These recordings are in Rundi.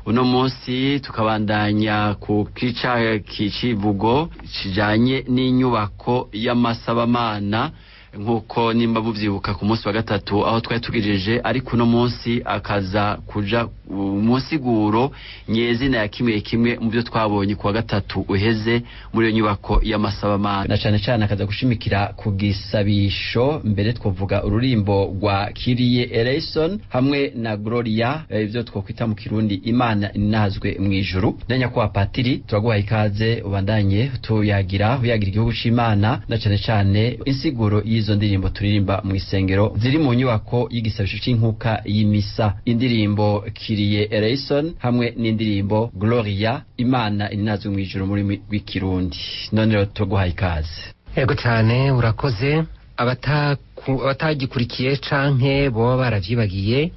Uno munsi tukabandanya ku kica kicivugo kijanye n'inyubako y'amasabamana, nk'uko nimba muvyibuka ku munsi wa gatatu aho twari tugejeje, ariko uno munsi akaza kuja mu nsiguro nyezina ya kimwe kimwe mu byo twabonye ku wa gatatu uheze muri iyo nyubako y'amasabamana, na cane cane akaza gushimikira ku gisabisho. Mbere twovuga ururimbo rwa Kyrie Eleison hamwe na Gloria, ivyo twokwita mu Kirundi Imana inazwe mw'ijuru. Ndanya kwa patiri, turaguhaye ikaze, ubandanye tuyagira uyagira igihugu c'Imana, na cane cane insiguro y'izo ndirimbo turirimba mu isengero ziri mu nyubako y'igisabisho c'inkuka y'imisa, indirimbo Kyrie Eleison hamwe n'indirimbo Gloria, Imana inazwe mw'ijuru muri rw'ikirundi. None rero turaguhaye ikaze. Yego cyane, urakoze. Abatagikurikiye canke boba baravyibagiye,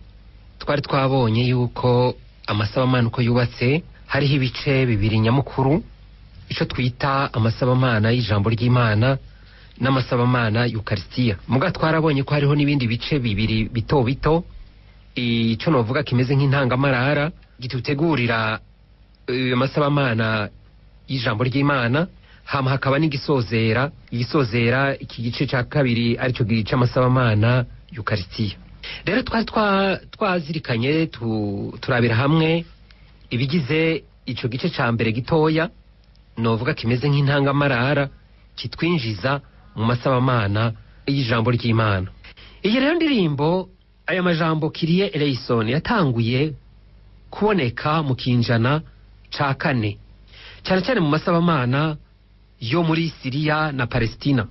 twari twabonye yuko amasabamana uko yubatse hariho ibice bibiri nyamukuru, ico twita amasabamana y'ijambo ry'Imana n'amasabamana y'Ukarisitiya. Muga twarabonye ko hariho n'ibindi bice bibiri bito bito, ico novuga kimeze nk'intangamarara gitutegurira amasabamana y'ijambo ry'Imana, hama hakaba n'igisozera, igisozera iki gice ca kabiri, arico gice amasabamana y'Ukarisitiya. Rero twari twazirikanye turabira hamwe ibigize ico gice ca mbere gitoya, novuga kimeze nk'intangamarara kitwinjiza mu masabamana y'ijambo ry'Imana. Iyi rero ndirimbo, aya majambo Kyrie Eleison, yatanguye kuboneka mu kinjana ca kane, cyane cyane mu masabamana yo muri Siriya na Palestina.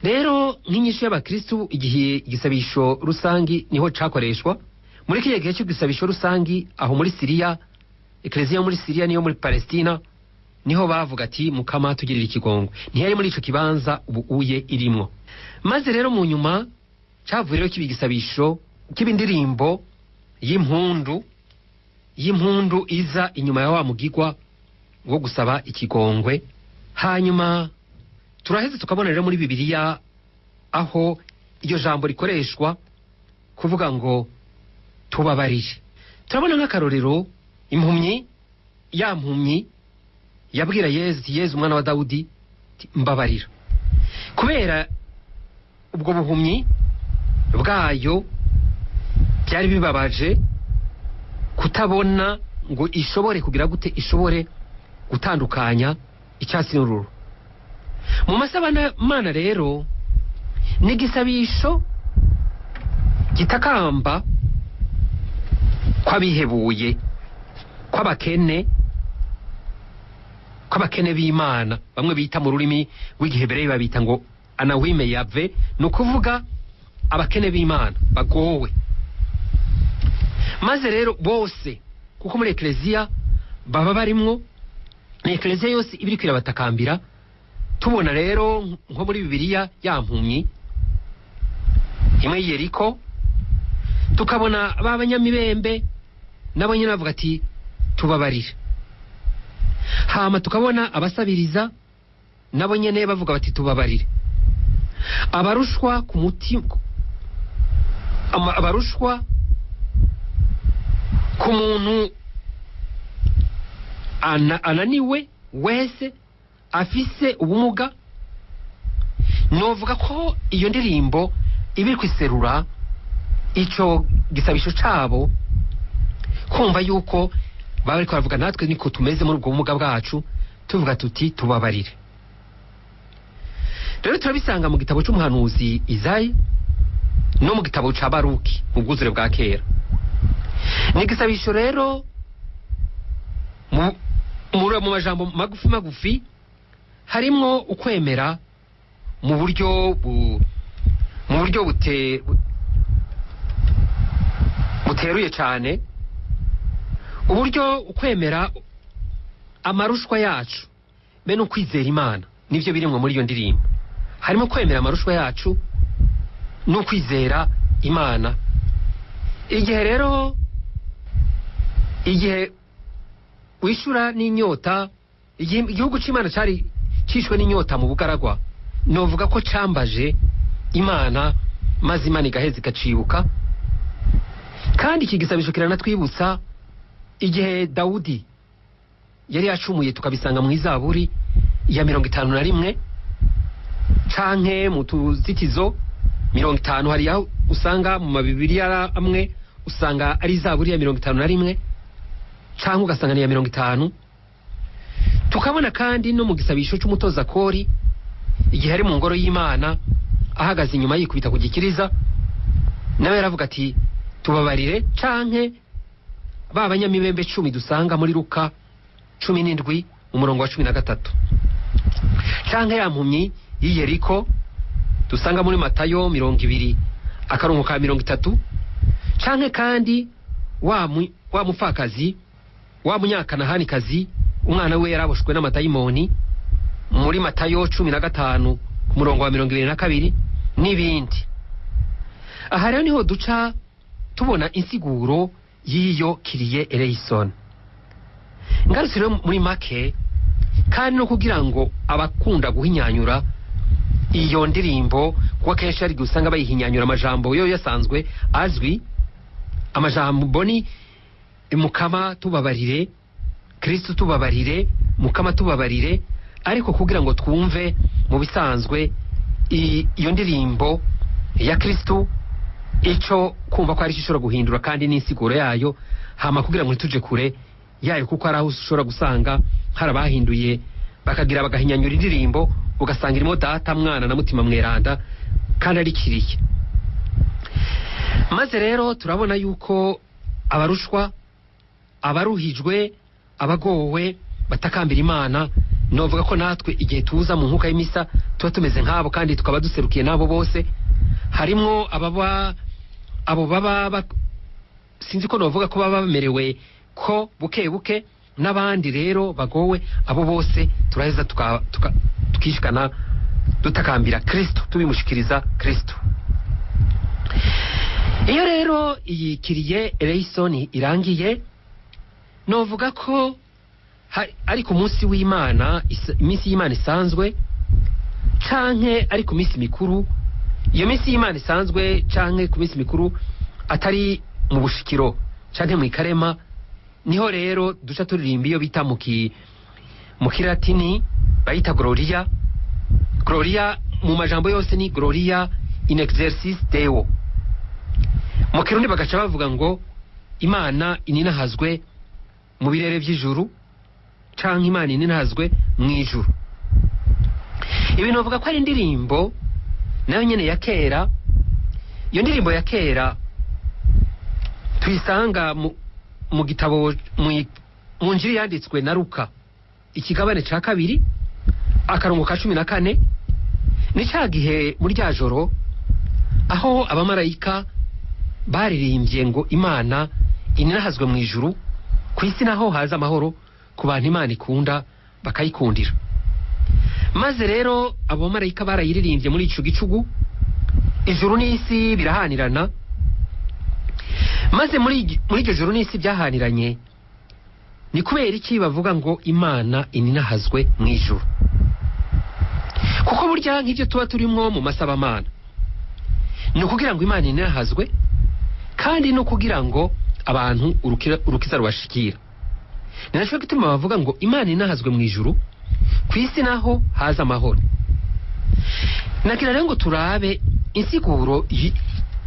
Rero nk'inyishu y'abakristu igihe igisabisho rusangi niho cakoreshwa muri kiriya gihe cy'igisabisho rusangi aho muri Siriya, ekleziya yo muri Siriya niyo muri Palestina, niho bavuga ati: "Mukama tugirira ikigongo." Ntiyari muri ico kibanza ubu uye irimwo. Maze rero mu nyuma cavuye rero kiba igisabisho, kiba indirimbo y'impundu iza inyuma ya wa mugigwa wo gusaba ikigongwe. Hanyuma turaheze tukabona rero muri Bibiliya aho iryo jambo rikoreshwa kuvuga ngo tubabarire. Turabona nk'akarorero impumyi, ya mpumyi yabwira Yezu iti: "Yezu umwana wa Dawudi, mbabarira." Kubera ubwo buhumyi bwayo byari bibabaje kutabona ngo ishobore kugira gute, ishobore gutandukanya icyatsi n'ururu. Mu masabamana rero ni igisabisho gitakamba kw'abihebuye, kw'abakene b'Imana, bamwe bita mu rurimi rw'igihebereyi babita ngo anawime yave, ni ukuvuga abakene b'Imana bagowe. Maze rero bose, kuko muri ekleziya baba barimwo, ni ekleziya yose iba iriko irabatakambira. Tubona rero nko muri Bibiliya ya mpumyi imwe y'Yeriko, tukabona ba banyamibembe nabo nyene bavuga ati: "Tubabarire." Hama tukabona abasabiriza nabo nyene bavuga bati: "Tubabarire." Abarushwa ku mutima, abarushwa ku muntu ananiwe wese afise ubumuga. Novuga ko iyo ndirimbo iba iri kwiserura ico gisabisho cabo, kumva yuko baba bariko baravuga natwe niko tumeze muri ubwo bumuga bwacu, tuvuga tuti: "Tubabarire." Rero turabisanga mu gitabo c'umuhanuzi Izayi no mu gitabo ca Baruki mu bwuzure bwa kera. Ni igisabisho rero mu majambo magufi magufi harimwo ukwemera mu buryo buteruye cyane, uburyo ukwemera amarushwa yacu be no kwizera Imana. Nivyo birimwo muri iyo ndirimbo, harimo kwemera amarushwa yacu no kwizera Imana. Igihe rero, igihe wishura n'inyota, igihe igihugu c'Imana cari cishwe n'inyota mu bugaragwa, novuga ko cambaje Imana, maze Imana igaheza igacibuka. Kandi iki gisabisho kiranatwibutsa Igihe Dawudi yari yacumuye, tukabisanga mu Izaburi ya 51 canke mu Tuzitizo 50, hari aho usanga mu mabibiriya amwe usanga ari Izaburi ya 51 canke ugasanga ni ya 50. Tukabona kandi no mu gisabisho c'umutoza kori, igihe ari mu ngoro y'Imana ahagaze inyuma yikubita ku gikiriza, nawe yaravuga ati tubabarire. Canke ba banyamibembe 10 dusanga muri Luka 17 umurongo wa 13, canke ya mpumyi y'i Yeriko dusanga muri Matayo 20 akarongo ka 30, canke kandi wa mupfakazi wa munyakanahanikazi umwana we yaraboshwe n'amadayimoni muri Matayo 15 ku murongo wa 22 n'ibindi. Aha rero niho duca tubona insiguro y'iyo Kyrie eleison. Ngarutse rero muri make, kandi no kugira ngo abakunda guhinyanyura iyo ndirimbo, kuko akenshi hari igihe usanga bayihinyanyura amajambo yo yasanzwe azwi, amajambo ni Mukama tubabarire, Kristo tubabarire, Mukama tubabarire, ariko kugira ngo twumve mu bisanzwe iyo ndirimbo ya Kristo ico kumva ko ari ishobora guhindura kandi n'insiguro yayo, hama kugira ngo ntituje kure yayo, kuko hari aho ushobora gusanga hari abahinduye bakagira bagahinyanyura indirimbo, ugasanga irimo Data, Mwana na Mutima Mweranda kandi ari Kiriye. Maze rero turabona yuko abarushwa, abaruhijwe, abagowe batakambira Imana. Novuga ko natwe igihe tuza mu nkuka y'imisa tuba tumeze nk'abo, kandi tukaba duserukiye n'abo bose, harimwo ababa abo baba sinzi ko novuga ko baba bamerewe ko buke buke, n'abandi rero bagowe, abo bose turaheza tukishikana dutakambira Kristo, tubimushikiriza Kristo. Iyo rero iyi Kyrie eleison irangiye, novuga ko ari ku munsi w'Imana, iminsi y'Imana isanzwe canke ari ku minsi mikuru, iyo minsi y'Imana isanzwe canke ku minsi mikuru atari mu bushikiro canke mu ikarema, niho rero duca turirimba iyo bita mu kilatini bayita Gloria. Gloria mu majambo yose ni Gloria in exercis Deo. Mu Kirundi bagaca bavuga ngo Imana ininahazwe mu birere vy'ijuru, canke Imana ininahazwe mu ijuru. Ibintu bavuga ko ari indirimbo nayo nyene ya kera. Iyo ndirimbo ya kera tuyisanga mu gitabo mu njiri yanditswe na Luka ikigabane ca 2 akarongo ka 14. Ni ca gihe muri rya joro aho abamarayika baririmbye ngo Imana ininahazwe mu ijuru, ku isi naho haza amahoro ku bantu Imana ikunda bakayikundira. Maze rero abo bamarayika barayiririmbye muri ico gicugu, ijuru n'isi birahanirana. Maze muri iryo juru n'isi byahaniranye, ni kubera iki bavuga ngo Imana ininahazwe mu ijuru? Kuko burya nk'ivyo tuba turimwo mu masabamana ni ukugira ngo Imana ininahazwe, kandi no kugira ngo abantu urukiza rubashikira. Ni naco gituma bavuga ngo Imana inahazwe mu ijuru, ku isi naho haza amahoro. Nagira rero ngo turabe insiguro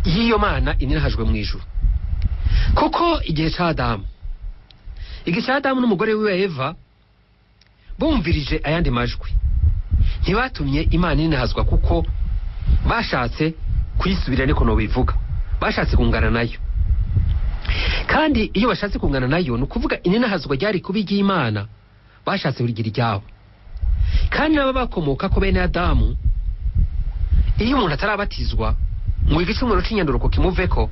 y'iyo Mana ininahajwe mu ijuru. Kuko igihe ca Adamu, igihe ca Adamu n'umugore wiwe Eva bumvirije ayandi majwi, ntibatumye Imana ininahazwa, kuko bashatse kuyisubira, niko no bivuga, bashatse kungana nayo. Kandi iyo bashatse kungana nayo, ni ukuvuga ininahazwa ryari kuba iry'Imana, bashatse kurigira iryabo. Kandi nabo bakomoka ko bene Adamu, iyo umuntu atarabatizwa ngo igicumuro c'inyanduruko kimuveko,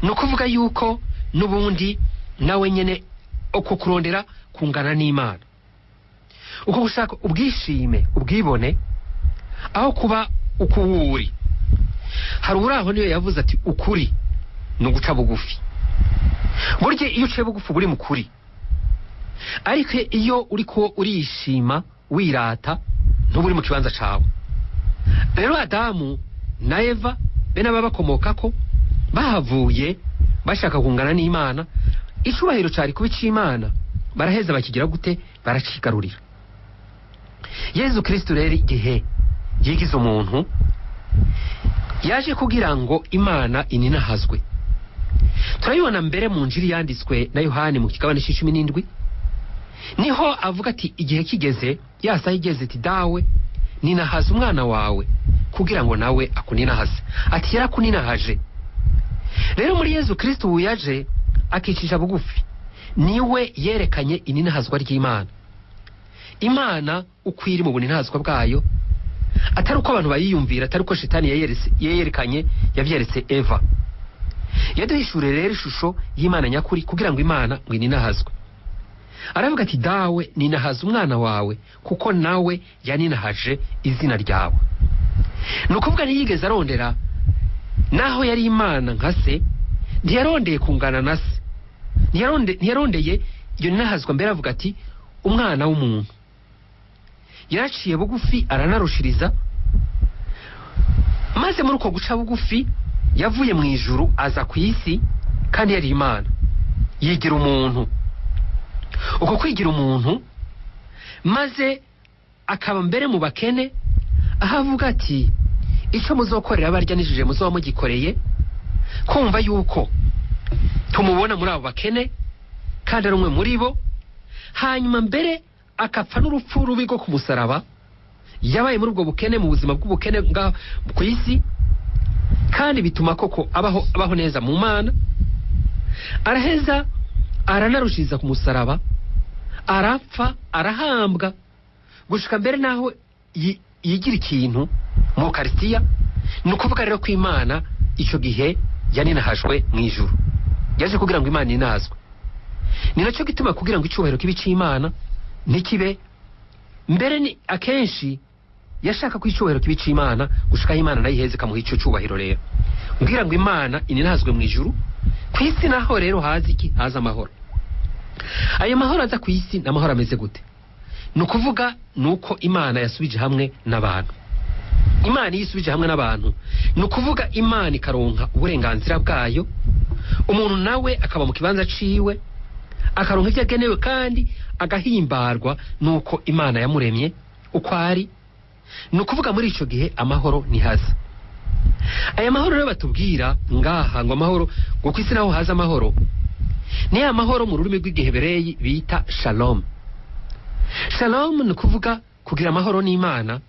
ni ukuvuga yuko n'ubundi nawe nyene uko kurondera kungana n'Imana, uko gushaka ubwishime, ubwibone, aho kuba ukuwuri. Hari uraho niyo yavuze ati ukuri ni uguca bugufi. Burya iyo uciye bugufi buri mukuri, ariko iyo uriko urishima wirata ntuburi mu kibanza cawe. Rero Adamu na Eva bene ababakomokako bahavuye bashaka kungana n'Imana, Icubahiro cari kuba ic'Imana, baraheza bakigira gute? Baracigarurira. Yezu Kristo rero igihe yigize umuntu, yaje kugira ngo Imana ininahazwe. Turabibona mbere mu njiri yanditswe na Yohani mu kigabane c'17, niho avuga ati igihe kigeze, ya saha igeze, ati dawe ninahaza umwana wawe kugira ngo nawe akuninahaze. Ati yarakuninahaje. Rero muri Yezu Kristo ubu yaje akicisha bugufi, niwe yerekanye ininahazwa ry'Imana. Imana uko iri mu buninahazwa bwayo, atari uko abantu bayiyumvira, atari uko Shetani yerekanye, yavyeretse Eva. Yaduhishuriye rero ishusho y'Imana nyakuri kugira ngo Imana ngo ininahazwe. Aravuga ati dawe ninahaza umwana wawe kuko nawe yaninahaje izina ryawe. Ni ukuvuga ntiyigeze arondera, naho yari Imana nka se, ntiyarondeye kungana na se, ntiyarondeye iyo ninahazwa. Mbere avuga ati umwana w'umuntu yaraciye bugufi aranarushiriza, maze muri uko guca bugufi yavuye mu ijuru aza ku isi, kandi yari Imana, yigira umuntu. Uko kwigira umuntu maze akaba mbere mu bakene, aho avuga ati icyo muzokorera abarya nijije muzoba mugikoreye. Kumva yuko tumubona muri abo bakene kandi ari umwe muri bo, hanyuma mbere akapfa n'urupfu rubi rwo ku musaraba. Yabaye muri ubwo bukene, mu buzima bw'ubukene ku isi, kandi bituma koko abaho neza mu Mana. Araheza aranarushiza ku musaraba, arapfa, arahambwa, gushika mbere naho yigira ikintu mu Ukaristiya. Ni ukuvuga rero ko Imana icyo gihe yaninahajwe mu ijuru, yaje kugira ngo Imana inazwe. Ni nacyo gituma kugira ngo icyubahiro kibe ic'Imana ntikibe mbere, ni akenshi yashaka ko icyubahiro kibe ic'Imana gushika Imana nayo iheze ikamuha icyo cyubahiro. Rero kugira ngo Imana ininahazwe mu ijuru, ku isi naho rero haza iki? Haza amahoro. Ayo mahoro aza ku isi ni amahoro ameze gute? Ni ukuvuga ni uko Imana yasubije hamwe n'abantu. Imana iyo isubije hamwe n'abantu, ni ukuvuga Imana ikaronka uburenganzira bwayo, umuntu nawe akaba mu kibanza ciwe, akaronka ibyo agenewe kandi agahimbarwa nuko Imana yamuremye uko ari. Ni ukuvuga muri ico gihe amahoro ntihaza. Aya mahoro rero batubwira ngaha ngo amahoro, ngo ku isi naho haza amahoro, ni ya mahoro mu rurimi rw'igihebereyi bita shalom. Shalom ni ukuvuga kugira amahoro n'Imana,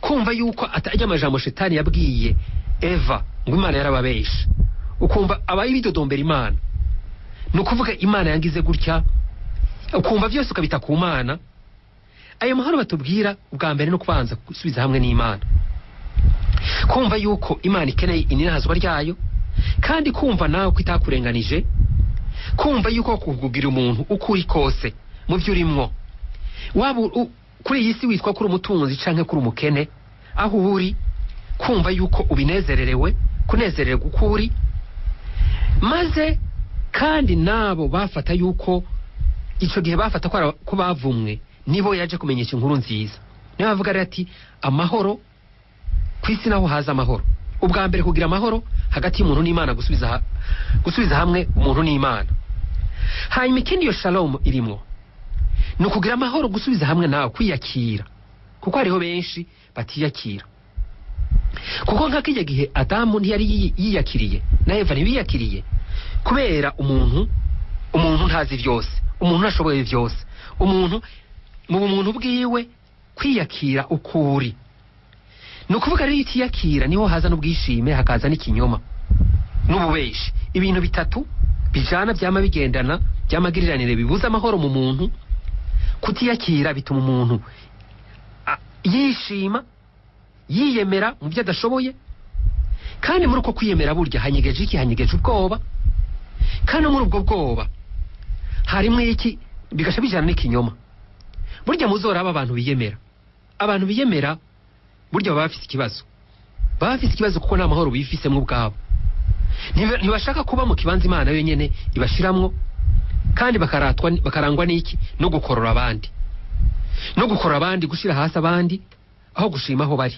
kumva yuko atajya amajambo Shetani yabwiye Eva ngo Imana yarababesha, ukumva abaye bidodombera Imana. Ni ukuvuga Imana yangize gutya, ukumva byose ukabita ku Mana. Ayo mahoro batubwira ubwa mbere no kubanza gusubiza hamwe n'Imana, kumva yuko Imana ikeneye ininahazwa ryayo, kandi kumva nawe ko itakurenganije, kumva yuko kukugira umuntu uko uri kose mu byo urimwo, waba kuri iyi si witwa kuri umutunzi canke kuri umukene, aho uri kumva yuko ubinezererewe, kunezererwa uko uri. Maze kandi nabo bafata yuko ico gihe bafata ko bavumwe, nibo yaje kumenyesha inkuru nziza. Niyo bavuga rero ati amahoro ku isi naho haza amahoro. Ubwa mbere kugira amahoro hagati y'umuntu n'Imana, gusubiza hamwe umuntu n'Imana. Hanyuma ikindi iyo shalom irimwo ni ukugira amahoro, gusubiza hamwe nawe, kwiyakira, kuko hariho benshi batiyakira. Kuko nka kijya gihe Adamu ntiyari yiyakiriye na Eva ntibiyakiriye, kubera umuntu ntazi byose, umuntu ntashoboye byose, umuntu mu bumuntu bwiwe kwiyakira ukuri. Ni ukuvuga rero itiyakira niho haza n'ubwishime, hakaza n'ikinyoma n'ububeshi. Ibintu bitatu bijana byama bigendana byamagiriranire bibuza amahoro mu muntu. Kutiyakira bituma umuntu yishima, yiyemera mu byo adashoboye, kandi muri uko kwiyemera burya hanyegeje iki? Hanyegeje ubwoba. Kandi muri ubwo bwoba harimo iki? Bigasha bijana n'ikinyoma. Burya muzoraba abantu biyemera, abantu biyemera burya baba bafite ikibazo, baba bafite ikibazo kuko nta mahoro bifisemo ubwabo. Ntibashaka kuba mu kibanza Imana yonyene ibashiramwo, kandi bakarangwa n'iki? No gukorora abandi, no gukorora abandi, gushira hasi abandi aho gushima aho bari.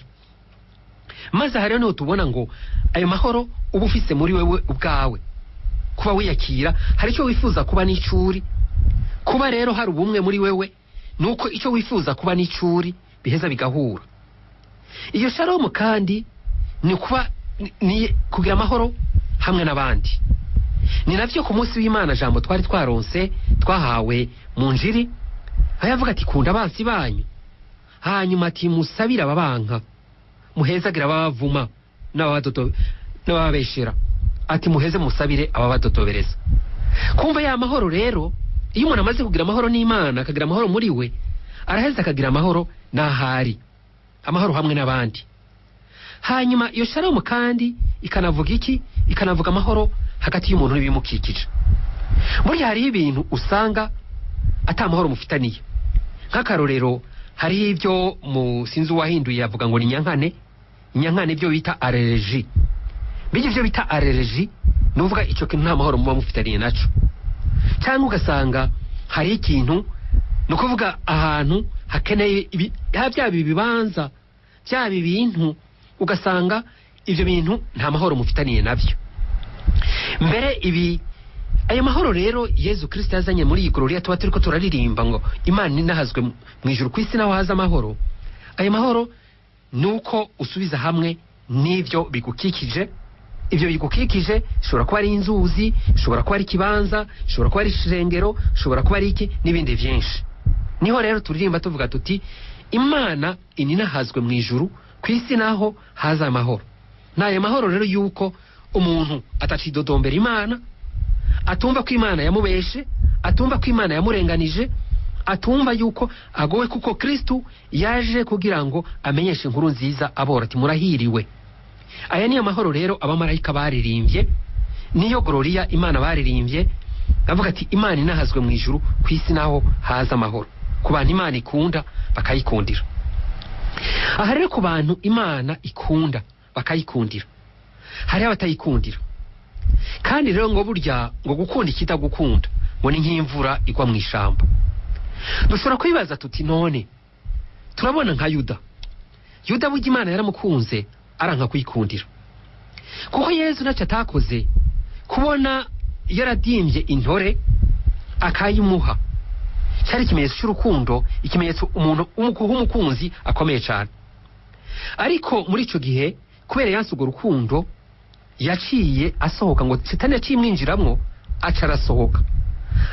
Maze aha rero niho tubona ngo ayo mahoro uba ufise muri wewe ubwawe. Kuba wiyakira, hari icyo wifuza kuba n'icuri. Kuba rero hari ubumwe muri wewe, nuko icyo wifuza kuba n'icuri biheza bigahura. Iyo shalomu kandi ni kuba ni kugira amahoro hamwe n'abandi. Ni navyo ku munsi w'Imana jambo twari twaronse, twahawe mu njiri, aho yavuga ati: "Kunda abansi banyu", hanyuma ati: "Musabire ababanka, muhezagira ababavuma n'abababeshera", ati: "Muheze musabire ababadodobereza." Kumva ya mahoro rero, iyo umuntu amaze kugira amahoro n'Imana, akagira amahoro muri we, araheza akagira amahoro n'ahari, amahoro hamwe n'abandi. Hanyuma iyo shalomu kandi ikanavuga iki? Ikanavuga amahoro hagati y'umuntu n'ibimukikije. Burya hariho ibintu usanga ata mahoro mufitaniye. Nk'akarorero, hariho ibyo mu sinzi uwahinduye avuga ngo ni nyankane, nyankane ibyo bita allergie. Bijya ibyo bita allergie, ni ukuvuga icyo kintu nta mahoro muba mufitaniye naco. Cyangwa ugasanga hari ikintu, ni ukuvuga ahantu hakeneye byaba ibibanza, byaba ibintu, ugasanga ibyo bintu nta mahoro mufitaniye nabyo. Mbere ibi, ayo mahoro rero Yezu Kristo yazanye muri iyi gloria tuba turiko turaririmba ngo Imana inahazwe mu ijuru, ku isi naho haza amahoro. Ayo mahoro ni uko usubiza hamwe n'ibyo bigukikije. Ibyo bigukikije ishobora kuba ari inzuzi, ishobora kuba ari ikibanza, ishobora kuba ari ishengero, ishobora kuba ari iki n'ibindi byinshi. Niho rero turirimba tuvuga tuti: "Imana ininahazwe mu ijuru, ku isi naho haza amahoro." N'ayo mahoro rero yuko umuntu atacidodombera Imana, atumva ko Imana yamubeshe, atumva ko Imana yamurenganije, atumva yuko agowe, kuko Kristu yaje kugira ngo amenyeshe inkuru nziza abora, ati: "Murahiriwe." Aya niyo mahoro rero abamarayika baririmbye, niyo gloria Imana baririmbye, avuga ati: "Imana inahazwe mu ijuru, ku isi naho haza amahoro ku bantu Imana ikunda bakayikundira." Aha rero, ku bantu Imana ikunda bakayikundira, hariho abatayikundira. Kandi rero ngo burya ngo gukunda ikitagukunda ngo ni nk'imvura igwa mu ishamba. Dushobora kwibaza tuti: none turabona nka Yuda. Yuda burya Imana yaramukunze, aranka kuyikundira, kuko Yezu ntacyo atakoze. Kubona yaradimbye intore akayimuha cyari ikimenyetso cy'urukundo, ikimenyetso umuntu w'umukunzi akomeye cyane. Ariko muri icyo gihe, kubera yanse urwo rukundo, yaciye asohoka. Ngo Satani yaciye imwinjiramwo, aca arasohoka,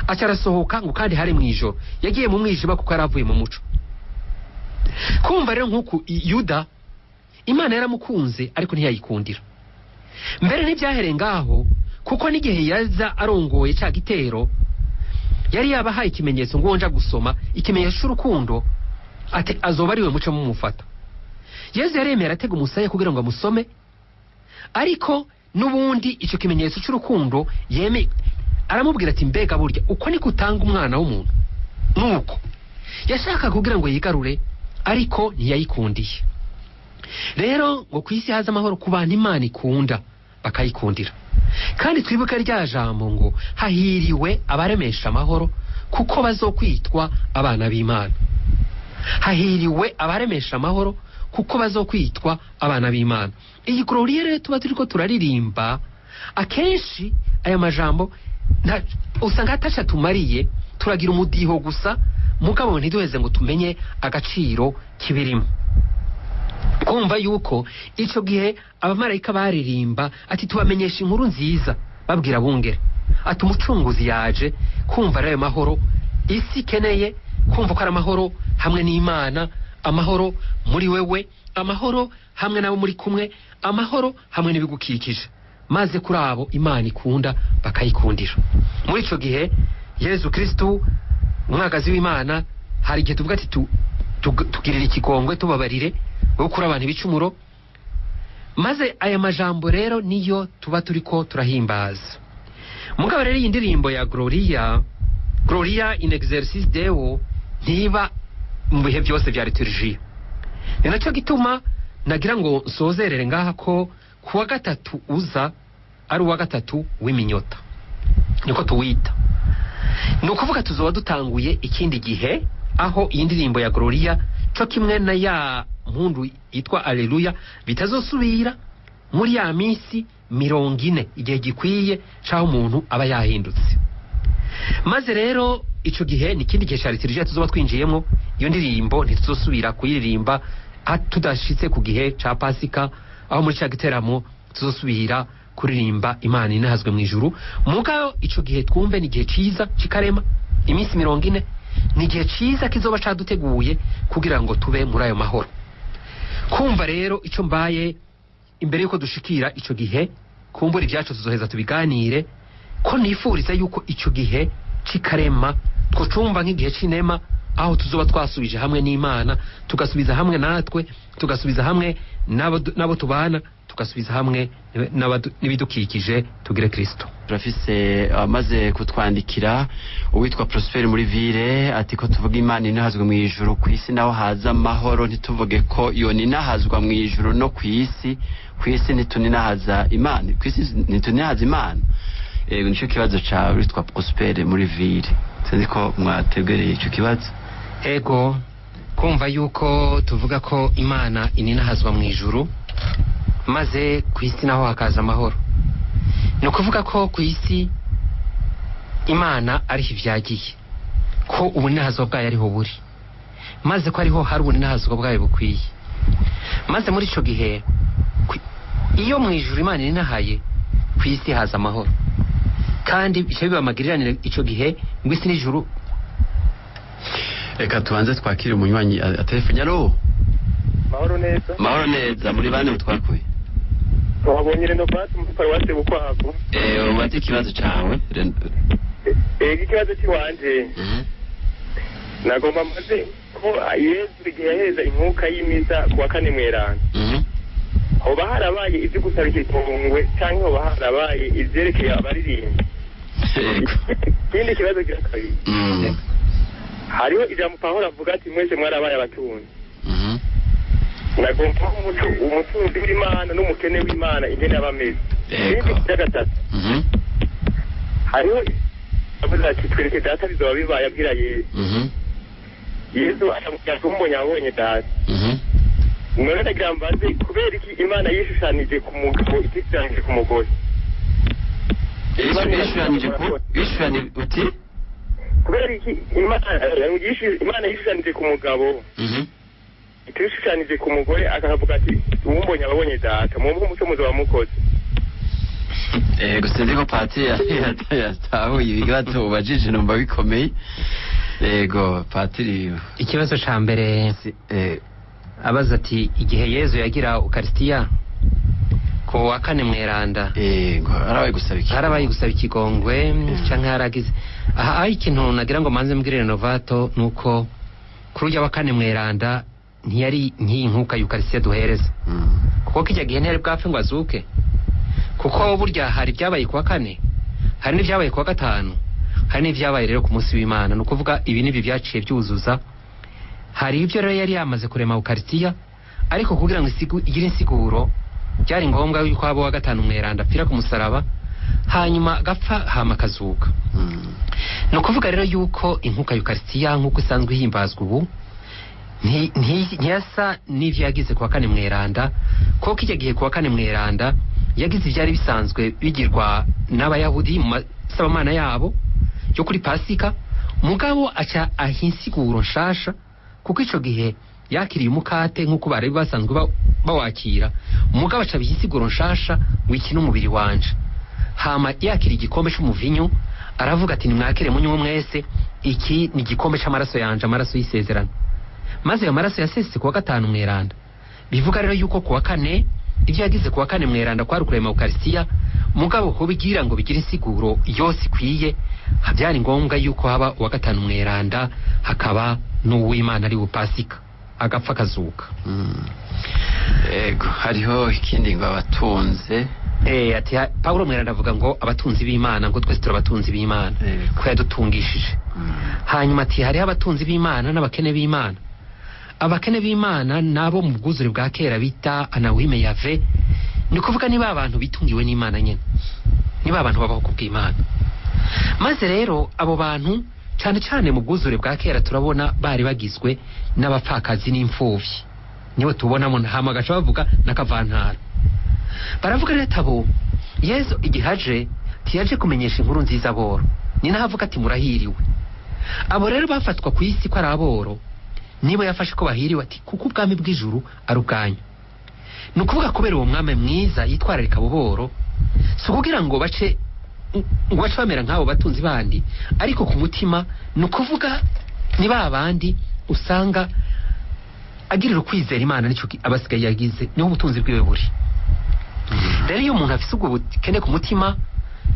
aca arasohoka. Ngo kandi hari mu ijoro, yagiye mu mwijima kuko yari avuye mu muco. Kumva rero nk'uku Yuda Imana yaramukunze, ariko ntiyayikundira. Mbere ntibyahereye ngaho, kuko n'igihe yaza arongoye cya gitero, yari yabahaye ikimenyetso ngo nja gusoma, ikimenyetso cy'urukundo, ati: "Azoba ariwe muce mumufata." Yezu yaremera atega umusaya kugira ngo amusome, ariko n'ubundi icyo kimenyetso cy'urukundo yeme aramubwira ati: "Mbega burya uko niko utanga umwana w'umuntu?" Nuko yashaka kugira ngo yigarure, ariko ntiyayikundiye. Rero ngo ku isi haza amahoro ku bantu Imana ikunda bakayikundira. Kandi twibuke rya jambo ngo: "Hahiriwe abaremesha amahoro, kuko bazokwitwa abana b'Imana." Hahiriwe abaremesha amahoro, kuko bazokwitwa abana b'Imana. Iyi gloria rero tuba turiko turaririmba, akenshi aya majambo usanga atasha tumariye. Turagira umudiho gusa, mugabo ntiduheze ngo tumenye agaciro kibirimo. Kumva yuko ico gihe abamarayika baririmba ati: "Tubamenyesha inkuru nziza", babwira bungere ati: "Umucunguzi yaje." Kumva rero ayo mahoro isi ikeneye, kumva ko ari amahoro hamwe n'Imana, amahoro muri wewe, amahoro hamwe n'abo muri kumwe, amahoro hamwe n'ibigukikije, maze kuri abo Imana ikunda bakayikundira. Muri ico gihe Yezu Kristu umwagazi w'Imana, hari igihe tuvuga ati: "Tugirire ikigongwe, tubabarire wowe kuri abantu ibicumuro." Maze aya majambo rero niyo tuba turiko turahimbaza. Mugabo rero iyi ndirimbo ya gloria, Gloria in excelsis Deo, ntiba mu bihe byose bya liturgie. Ni nacyo gituma nagira ngo nsozerere ngaha ko kuwa gatatu uza ari uwa gatatu w'iminyota, niko tuwita. Ni ukuvuga tuzoba dutanguye ikindi gihe aho iyi ndirimbo ya gloria co kimwe na ya mpundu yitwa Aleluya bitazosubira muri ya minsi. 40, igihe gikwiye c'aho umuntu aba yahindutse. Maze rero ico gihe ni ikindi gihe ca liturujia tuzoba twinjiyemo. Iyo ndirimbo ntituzosubira kuyiririmba tudashitse ku gihe ca Pasika, aho muri ca giteramo tuzosubira kuririmba Imana inahazwe mu ijuru. Mugabo ico gihe twumve ni igihe ciza c'ikarema, iminsi 40 ni igihe ciza kizoba caduteguye kugira ngo tube muri ayo mahoro. Kumva rero ico mbaye imbere yuko dushikira ico gihe, kumbura ibyacu tuzoheza tubiganire, ko nifuriza yuko ico gihe c'ikarema twocumva nk'igihe c'inema, aho tuzoba twasubije hamwe n'Imana, tugasubiza hamwe natwe, tugasubiza hamwe n'abo tubana, tugasubiza hamwe n'ibidukikije, tugire Kristo. Turafise amaze kutwandikira uwitwa Prosper muri ville, ati ko tuvuga Imana inahazwe mu ijuru, ku isi naho haza amahoro, ntituvuge ko yo ninahazwa mu ijuru no ku isi. Ku isi ntituninahaza Imana, ku isi ntituninahaza Imana. Yego, nico kibazo cawe witwa Prosper muri ville. Sinzi ko mwategereye ico kibazo. Ego, kumva yuko tuvuga ko Imana ininahazwa mu ijuru maze ku isi naho hakaza amahoro, ni ukuvuga ko ku isi Imana ariho ivyagiye, ko ubuninahazwa bwayo ariho buri, maze ko ariho hari ubuninahazwa bwayo bukwiye. Maze muri ico gihe iyo mu ijuru Imana ininahaye, ku isi haza amahoro, kandi bica biba amagiriranire ico gihe ngo isi n'ijuru. Reka tubanze twakire umunywanyi atelefone. Alo. Mahoro neza. Mahoro neza, muri bane twakuye. Wabonye Renovat muri paruwasi Bukwavu. Ubaze ikibazo cawe. Ikibazo ciwanje nagomba mbaze ko Yezu igihe yaheza inkuka y'imisa ku wa kane mweranda, hoba harabaye ivyo gusaba ikigongwe canke hoba harabaye ivyerekeye abaririmba? Ikindi kibazo gira kabiri, hariho ijambo Pawulo avuga ati mwese mwarabaye abatunzi. Nagomba umutunzi w'Imana n'umukene w'Imana ingene aba ameze. Ikindi cya gatatu, hariho avuze ati twereke data bizoba bibaye, abwira Yesu. Yesu aramubwira ati umbonye abonye data. None ndagira mbaze kubera iki Imana yishushanije ku mugabo itishushanyije ku mugore? Yishushanije ku yishushanije uti kubera iki Imana yishushanije ku mugabo itishushanyije ku mugore, akavuga ati uwumbonye ababonye data, mwumve umuco muzoba mukoze. Ego, sinzi ko patiri yatahuye ibibazo ubajije, numva bikomeye. Ego patiri. Ikibazo ca mbere abaza ati igihe Yezu yagira Ukarisitiya ku wa kane mweranda, ego harabaye gusaba ikigongwe, harabaye gusaba ikigongwe canke haragize aha. Ikintu nagira ngo manze mbwire Renovato nuko kuri urya wa kane mweranda ntiyari nk'iyi nkuka y'Ukarisitiya duhereza, kuko kijya gihe ntiyari bwapfe ngo azuke, kuko burya hari ibyabaye ku wa kane, hari n'ibyabaye ku wa gatanu, hari n'ibyabaye rero ku munsi w'Imana. Ni ukuvuga ibi nibyo byaciye byuzuza. Hari ibyo rero yari yamaze kurema Ukarisitiya, ariko kugira ngo igire insiguro byari ngombwa yuko haba uwa gatanu mweranda apfira ku musaraba, hanyuma agapfa hama akazuka. Ni ukuvuga rero yuko inkuka y'Ukarisitiya nk'uko isanzwe ihimbazwa ubu ntiyasa n'ivyo yagize ku wa kane mweranda, kuko kijya gihe ku wa kane mweranda yagize ivyari bisanzwe bigirwa n'Abayahudi mu masabamana yabo yo kuri Pasika, mugabo aca aha insiguro nshasha, kuko ico gihe yakiriye umukate nk'uko bari basanzwe bawakira, mugabo aca abiha insiguro nshasha ngo iki n'umubiri wanje. Hama yakira igikombe c'umuvinyu aravuga ati nimwakire munywe mwese, iki ni igikombe c'amaraso yanje, amaraso y'isezerano. Maze ayo maraso yasesetse ku wa gatanu mweranda. Bivuga rero yuko ku wa kane ibyo yagize ku wa kane mweranda kwari ukurema Ukarisitiya, mugabo kubigira ngo bigire insiguro yose ikwiye byari ngombwa yuko haba uwa gatanu mweranda hakaba n'uw'Imana ari Pasika, agapfa akazuka. Ego, hariho ikindi ngo abatunze. Ati Pawulo mweranda avuga ngo abatunzi b'Imana, ngo twese turabatunzi b'Imana ko yadutungishije. Hanyuma ati hariho abatunzi b'Imana n'abakene b'Imana. Abakene b'Imana nabo mu bwuzure bwa kera bita anawime yave, ni kuvuga niba abantu bitungiwe n'Imana nyene, niba abantu babaho kubw'Imana. Maze rero abo bantu cyane cyane mu bwuzure bwa kera turabona bari bagizwe n'abapfakazi n'imfuvyi, niwe tubonamo hama gaca bavuga n'akavantara. Baravuga rero abo Yezu igihe aje ntiyaje kumenyesha inkuru nziza aboro, ni naho avuga ati murahiriwe. Abo rero bafatwa ku isi ko ari aboro, nibo yafashe ko bahiriwe ati kuko ubwami bw'ijuru ari ubwanyu. Ni ukuvuga kubera uwo mwami mwiza yitwararika abo boro, si ukugira ngo bace bamera nk'abo batunzi bandi, ariko ku mutima ni ukuvuga ni ba bandi usanga agirira ukwizera Imana, nicyo abasigaye yagize, niho ubutunzi bwiwe buri. Rero iyo umuntu afise ubwo bukene ku mutima,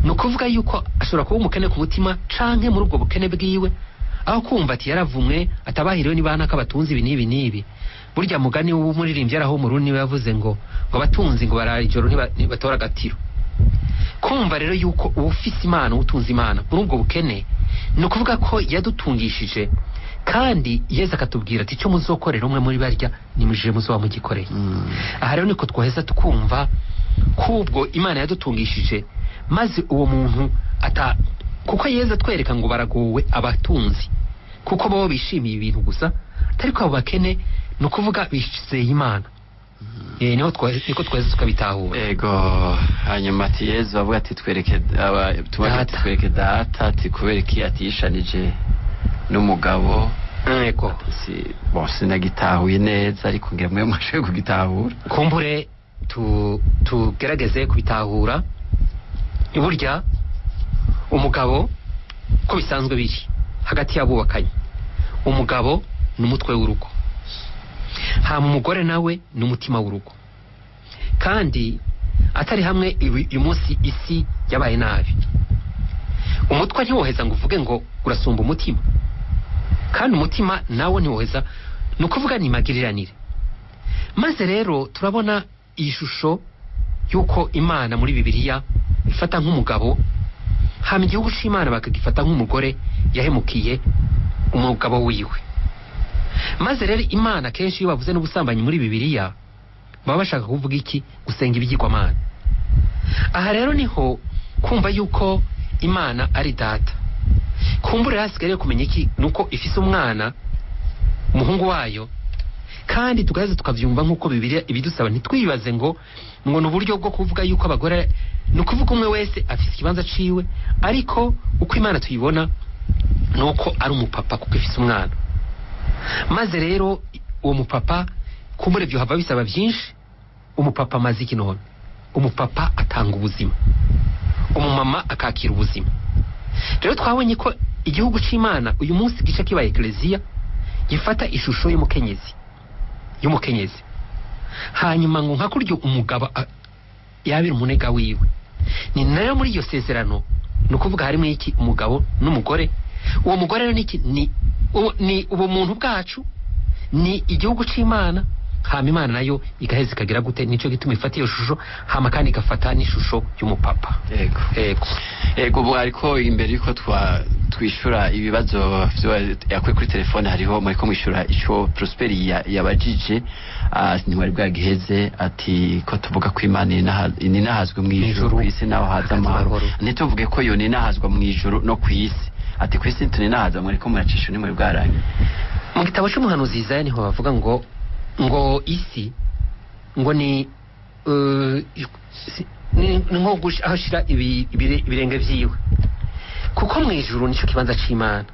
ni ukuvuga yuko ashobora kuba umukene ku mutima canke muri ubwo bukene bwiwe, aho kumva ati yaravumwe atabahiriwe niba naka batunzi ibi n'ibi n'ibi. Burya mugani w'umuririmbyi araho mu Rundi niwe yavuze ngo abatunzi ngo barara ijoro ntibatora agatiro. Kumva rero yuko uwufise Imana, uwutunze Imana muri ubwo bukene, ni ukuvuga ko yadutungishije, kandi Yezu akatubwira ati icyo muzokorera umwe muri barya nimujije muzoba mugikoreye. Aha rero niko twoheza tukumva kubwo Imana yadutungishije, maze uwo muntu ata, kuko Yezu atwereka ngo baragowe abatunzi kuko bo bishimiye ibintu gusa, ariko abo bakene ni ukuvuga bizeye Imana. Niho niko twaheza tukabitahura. Ego, hanyuma ati Yezu avuga ati twereke ati twereke data, ati kubera iki atishanije n'umugabo. Ego, bon sinagitahuye neza, ariko ngira mwe mwashoboye kugitahura. Kumbure tugerageze kubitahura. Burya umugabo ko bisanzwe biri hagati y'abubakanye, umugabo ni umutwe w'urugo, hama umugore nawe ni umutima w'urugo. Kandi atari hamwe uyu munsi isi yabaye nabi. Umutwe ntiwoheza ngo uvuge ngo urasumba umutima, kandi umutima nawo ntiwoheza, ni ukuvuga ni magiriranire. Maze rero turabona iyi shusho y'uko Imana muri Bibiliya ifata nk'umugabo, hama igihugu c'Imana bakagifata nk'umugore yahemukiye umugabo wiwe. Maze rero Imana kenshi iyo bavuze n'ubusambanyi muri Bibiliya baba bashaka kuvuga iki? Gusenga ibigirwamana. Aha rero niho kumva yuko Imana ari data. Kumbura hasigaye kumenya iki? Nuko ifise umwana, umuhungu wayo, kandi tugaheza tukavyumva nkuko Bibiliya ibidusaba. Ntitwibaze ngo ni uburyo bwo kuvuga yuko abagore, ni ukuvuga umwe wese afise ikibanza ciwe, ariko uko Imana tuyibona nuko ari umupapa kuko ifise umwana. Maze rero uwo mupapa kumbure byo hava bisaba byinshi. Umupapa amaze iki none? Umupapa atanga ubuzima, umumama akakira ubuzima. Rero twabonye ko igihugu c'Imana uyu munsi gice kibaye eklezia gifata ishusho y'umukenyezi, hanyuma ngo nka kuryo umugabo yabira umunega wiwe. Ni nayo muri iyo sezerano, ni ukuvuga harimo iki? Umugabo n'umugore. Uwo mugore rero niki? Ni ubumuntu bwacu, ni igihugu c'Imana. Hama Imana nayo igaheza ikagira gute? Nico gituma ifata iyo shusho, hama kandi igafata n'ishusho y'umupapa. Ego. Ego. Ego, ubu ariko imbere yuko twishura ibibazo yakwe kuri telefone, hariho muriko mwishura ico Prosper yabajije, ntiwari bwagiheze, ati ko tuvuga ko Imana ininahazwe mu ijuru, ku isi naho haza amahoro. Ntituvuge ko yo ninahazwa mu ijuru no ku isi, ati ku isi tuninahazwa, muriko muracisha ntimwari bwarangiye. Mu gitabo c'umuhanuzi Yesaya niho bavuga ngo isi ngo ni nko aho ashira ibirenge vyiwe, kuko mu ijuru nico kibanza c'Imana.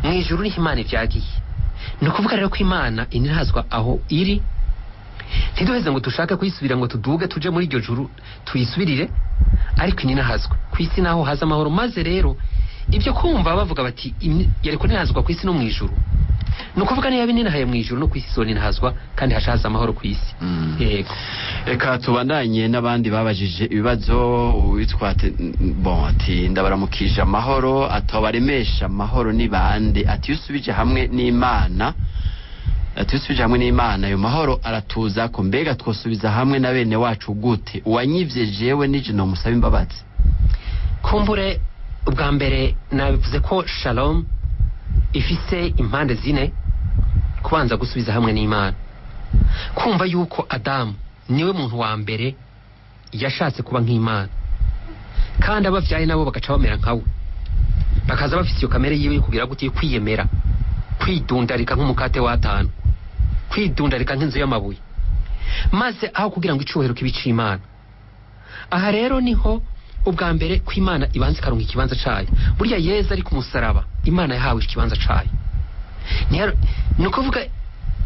Mu ijuru niho Imana ivyagiye. Ni ukuvuga rero ko Imana inihazwa aho iri. Ntiduheze ngo dushake kuyisubira ngo tuduge tuje muri iryo juru tuyisubirire, ariko ininahazwa ku isi naho haza amahoro. Maze rero ibyo kumva bavuga bati yariko ninahazwa ku isi no mu ijuru, ni ukuvuga niba ninahaye mu ijuru no ku isi ninahazwa, kandi hashaza amahoro ku isi. Yego. Reka tubandanye n'abandi babajije ibibazo. Uwitwa bon ati ndabaramukije amahoro, atobaremesha amahoro ni bande? Ati iyo usubije hamwe n'Imana, ati iyo usubije hamwe n'Imana ayo mahoro aratuza ko. Mbega twosubiza hamwe na bene wacu gute? Uwanyivye jewe nije no musaba imbabazi. Kumbure ubwa mbere nabivuze ko shalom ifise impande zine. Kubanza gusubiza hamwe n'Imana, kumva yuko Adamu niwe muntu wa mbere yashatse kuba nk'Imana, kandi abavyaye nabo bagaca bamera nkawe, bakaza bafise iyo kamere yiwe kugira gute? Kwiyemera, kwidundarika nk'umukate w'atanu, kwidundarika nk'inzu y'amabuye. Maze aho kugira ngo icubahiro kibe ic'Imana. Aha rero niho ubwa mbere ko Imana ibanza ikaronka ikibanza cayo. Burya Yezu ari ku musaraba, Imana yahawe ikibanza cayo. Ni ukuvuga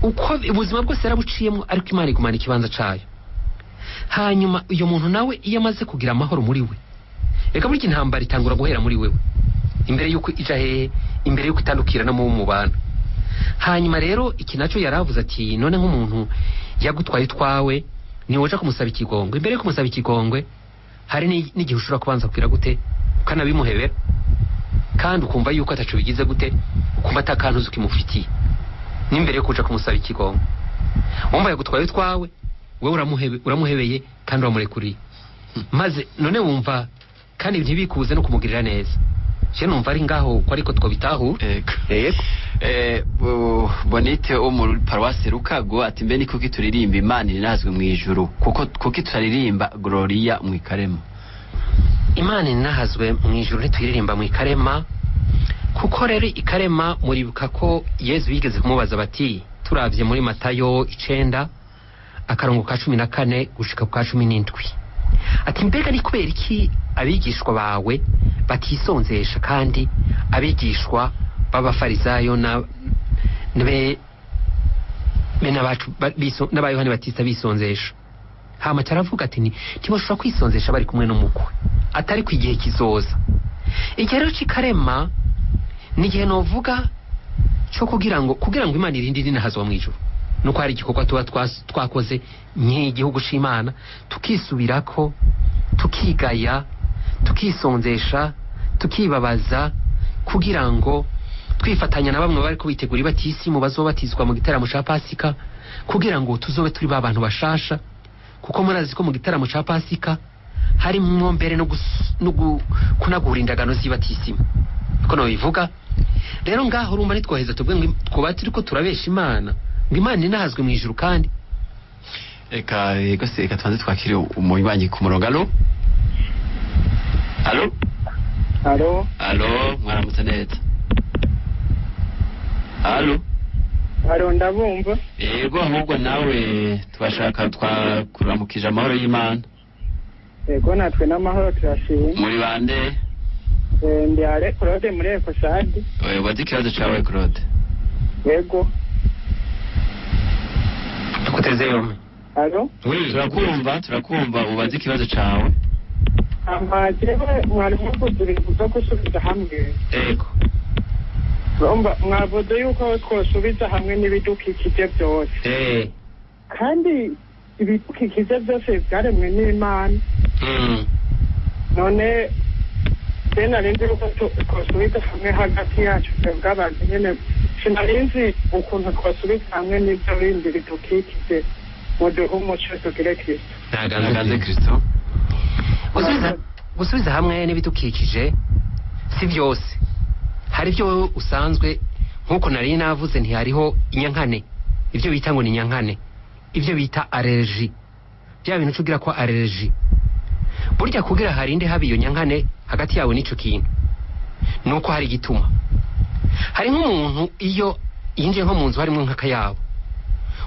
uko ubuzima bwose yarabuciyemo, ariko Imana igumana ikibanza cayo. Hanyuma uyu muntu nawe iyo amaze kugira amahoro muri we, reka burya intambara itangura guhera muri wewe imbere yuko ija hehe, imbere yuko itandukira no mu mubana. Hanyuma rero iki naco yaravuze ati none nk'umuntu yagutwaye utwawe ntiwoja kumusaba ikigongwe. Imbere yo kumusaba ikigongwe hari n'igihe ushobora kubanza kugira gute, ukanabimuhebera, kandi ukumva yuko ataco bigize gute, ukumva atakantu uzi ukimufitiye n'imbere yo kuja kumusaba ikigongwe. Wumva yagutwaye utwawe, wewe uramuhebeye kandi uramurekuriye, maze none wumva kandi ntibikuze no kumugirira neza. Je numva ari ngaho uko ariko twobitahura. Yego. Bonite wo mu paruwasi Rukago ati mbe ni kuki turirimba Imana irinazwe mu ijuru, kuko kuki tutaririmba Gloria mu ikarema? Imana inahazwe mu ijuru ntituyiririmba mu ikarema, kuko rero ikarema muribuka ko Yezu yigeze kumubaza bati, turavye muri Matayo 9 akarongo ka 14 gushika ku ka 17, ati mbega ni kubera iki abigishwa bawe batisonzesha kandi abigishwa b'abafarisayo na be n'aba Yohani Batista bisonzesha? Hama caravuga ati ntibashobora kwisonzesha bari kumwe n'umukwe, atari ku igihe kizoza. Igihe rero c'ikarema ni igihe novuga cyo kugira ngo Imana irinde irinahazwa mu ijuru, nuko hari igikorwa tuba twakoze nk'igihugu c'Imana, tukisubirako, tukigaya, tukisonzesha, tukibabaza, kugira ngo twifatanya na bamwe bari kubitegura ibatisimu bazobatizwa mu gitaramo ca Pasika, kugira ngo tuzobe turi ba bantu bashasha. Kuko murazi ko mu gitaramo ca Pasika harimwo mbere no kunagura indagano z'ibatisimu, niko nobivuga. Rero ngaho urumva nitwoheza tuvuge ngo twoba turiko turabesha Imana, ngo Imana inahazwe mu ijuru. Kandi reka yego se, reka tubanze twakire umunywanyi ku murongo. Allo? Allo? Allo? Allo, mwaramutse neza. Allo? Allo, ndabumva. Yego, ahubwo nawe twashaka twakuramukije amahoro y'Imana. Yego, natwe n'amahoro turashimye. Muri bande? Ndi Ale Claude muri Ekosadi. Wazi ikibazo cawe Claude? Yego. Tukuteze yombi. Allo? Turakumva, ubaze ikibazo cawe. Jewe mwari muvuze ibintu vyo gusubiza hamwe. Yego. Urumva mwavuze yuko twosubiza hamwe n'ibidukikije byose. Kandi ibidukikije byose vyaremwe n'Imana. None sinarinzi yuko twosubiza hamwe hagati yacu twebwe abantu nyene, sinarinzi ukuntu twosubiza hamwe n'ivyo bindi bidukikije muduhe umuco tugire Kristo. Ntaganze Kristo. Gusubiza hamwe n'ibidukikije si byose. Hari ibyo usanzwe nkuko nari navuze, ntihariho inyankane, ibyo bita ngo ni inyankane, ibyo bita allergie, bya bintu cugira ko allergie. Burya kugira harinde habi iyo nyankane hagati yawe n'ico kintu nuko hari igituma. Hari nk'umuntu iyo yinjiye nko mu nzu harimo nk'akayabo,